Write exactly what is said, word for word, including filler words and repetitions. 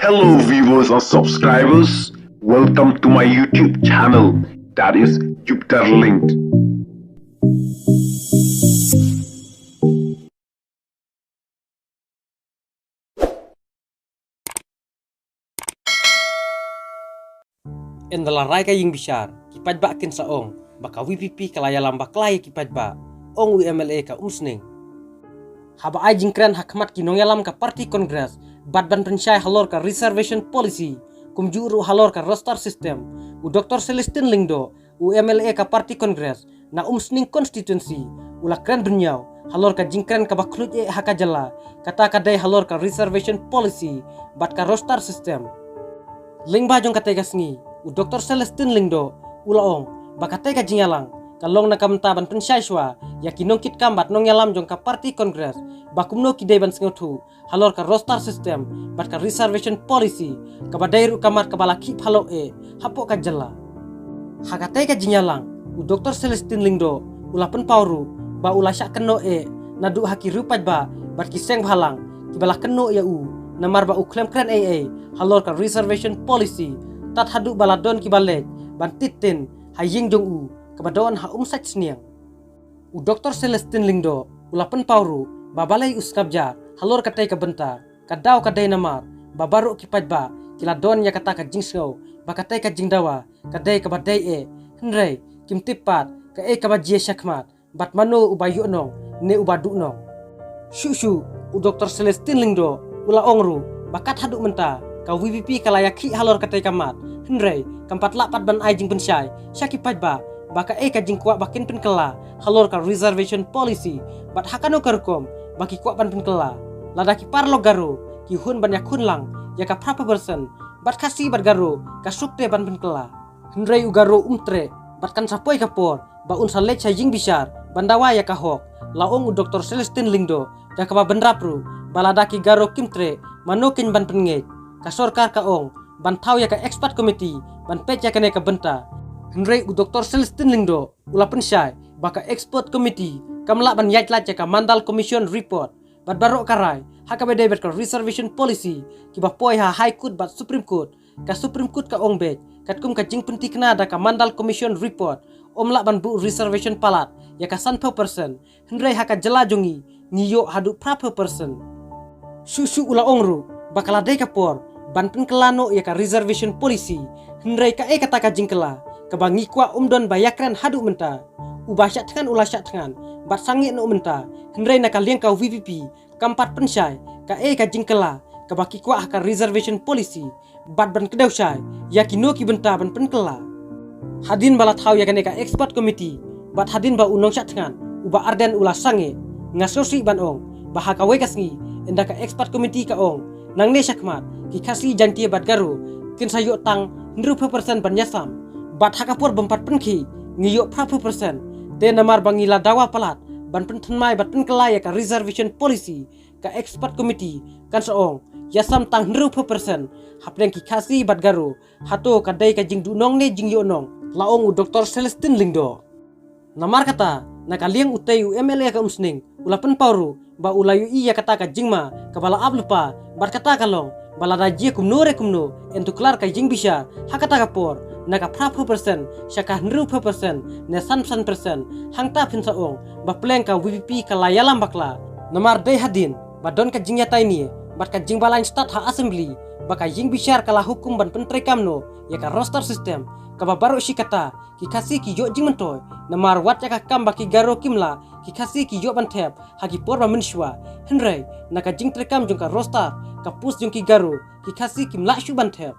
Hello viewers and subscribers, welcome to my YouTube channel, that is Jupiter Linked. Ynda la rai ka ïing bishar, ki paidbah kin sa ong ba ka V P P ka la ïalam bakla ïa ki paidbah, ong u M L A ka Umsning. Haba ai jingkren ha khmat ki nongïalam ka party Congress bad ban pynshai halor ka reservation policy, kumjuh ruh halor ka roster system, u Doctor Celestine Lyngdoh, u M L A ka party Congress na Umsning constituency, u la kren bynñiaw halor ka jingkren kaba khluit eh ha ka jylla, kata ka dei halor ka reservation policy bad ka roster system. Lyngba jong katei ka sngi, u Doctor Celestine Lyngdoh u la ong ba katei ka jingïalang ka long na ka bynta ban pynshai shuwa ïa ki nongkitkam bad nongïalam jong ka party Congress ba kumno ki dei ban sngewthuh halor ka roster system bad ka reservation policy, kaba dei ruh ka mat kaba la khih phalok eh hapoh ka jylla. Ha katei ka jingïalang, u Doctor Celestine Lyngdoh u la pynpaw ruh ba u la shah kynnoh eh naduh ha ki riew paidbah bad ki seng bhalang kiba la kynnoh ïa u namar ba u khlem kren ei ei halor ka reservation policy, tad haduh ba la don kiba leit ban tied tin ha ïing jong u kaba don ha Umsait Sniang. U Doctor Celestine Lyngdoh u la pynpaw ruh ba balei u sngap jar halor katei ka bynta, ka daw ka dei namar ba baroh ki paidbah ki la don ïa kata ka jingsngew ba katei ka jingdawa ka dei kaba dei eh, hynrei kim tip pat kaei kaba jia shakhmat bad mano uba ïoh nong ne uba duh nong. Shuh shuh, u Doctor Celestine Lyngdoh u la ong ruh ba kat haduh mynta ka V P P ka la ïakhih halor katei ka mat, hynrei kam pat lah pat ban ai jingpynshai sha ki paidbah ba kaei ka jingkwah ba kin pynkylla halor ka reservation policy bad ha kano ka rukom ba ki kwah ban pynkylla. Lada ki paralok Garo ki hun ban ïakhun lang ïa ka phra phew percent bad Khasi bad Garo ka suk te ban pynkylla. Hynrei u Garo um treh bad kan sa poi ka por ba un sa leit sha ïing bishar ban dawa ïa ka hok, la ong u Doctor Celestine Lyngdoh da kaba bynrap ruh ba lada ki Garo kim treh, mano kin ban pynngeit. Ka sorkar ka ong ban thaw ïa ka expert committee ban peit ïa kane ka bynta. Hynrei u Doctor Celestine Lyngdoh u la pynshai ba ka expert committee kam lah ban ïaid lad ïa ka Mandal Commission report bad baroh ka rai ha kaba dei bad ka reservation policy kiba poi ha High Court bad Supreme Court. Ka Supreme Court ka ong beit katkum ka jingpynthikna da ka Mandal Commission report, ym lah ban buh reservation palat ïa ka san phew percent, hynrei ha ka jylla jong ngi ngi ïoh haduh phra phew percent. Shuh shuh u la ong ruh ba ka la dei ka por ban pynkylla noh ïa ka reservation policy, hynrei kaei kata ka jingkylla kaba ngi kwah ym don ba ïakren haduh mynta. Uba shah thngan u la shah thngan bad sangeh noh mynta, hynrei na ka liang ka V P P kam pat pynshai kaei ka jingkylla kaba ki kwah ha ka reservation policy bad ban kdew shai ïa kino ki bynta ban pynkylla. Hadien ba la thaw ïa kane ka expert committee bad hadien ba u nongshah thngan u Bah Ardent u la sangeh, nga sngewsih ban ong ba ha kawei ka sngi ynda ka expert committee ka ong nangne shakhmat ki Khasi, Jaiñtia bad Garo kin sa ïoh tang hynriew phew percent ban ïasam, bad ha ka por bym pat pynkhih ngi ïoh phra phew percent. Te namar ba ngi la dawa palat ban pynthymmai bad pynkylla ïa ka reservation policy, ka expert committee kan sa ong ïasam tang hynriew phew percent hapdeng ki Khasi bad Garo. Hato ka dei ka jingduhnong ne jingïohnong, la ong u Doctor Celestine Lyngdoh. Namar kata, na ka liang utei u M L A ka Umsning u la pynpaw ruh ba u la ïohi ïa kata ka jingma kaba la ap lypa, bad kata ka long ba lada jia kumno re kumno, yn tuklar ka ïing bishar ha kata ka por na ka phra phew percent sha ka hynriew phew percent ne san phew percent, hangta phin sa ong ba pleng ka V P P ka la ïalam bakla. Namar dei hadien ba don ka jingïatai ne bad ka jingbalaiñ stad ha Assembly ba ka ïing bishar ka la hukum ban pyntreikam noh ïa ka roster system, kaba baroh shi katta ki Khasi ki ïoh jingmyntoi, namar wat ïa ka kam ba ki Garo kim lah, ki Khasi ki ïoh ban thep ha ki por ba mynshuwa. Hynrei na ka jingtreikam jong ka roster, ka post jong ki Garo, ki Khasi kim lah shuh ban thep.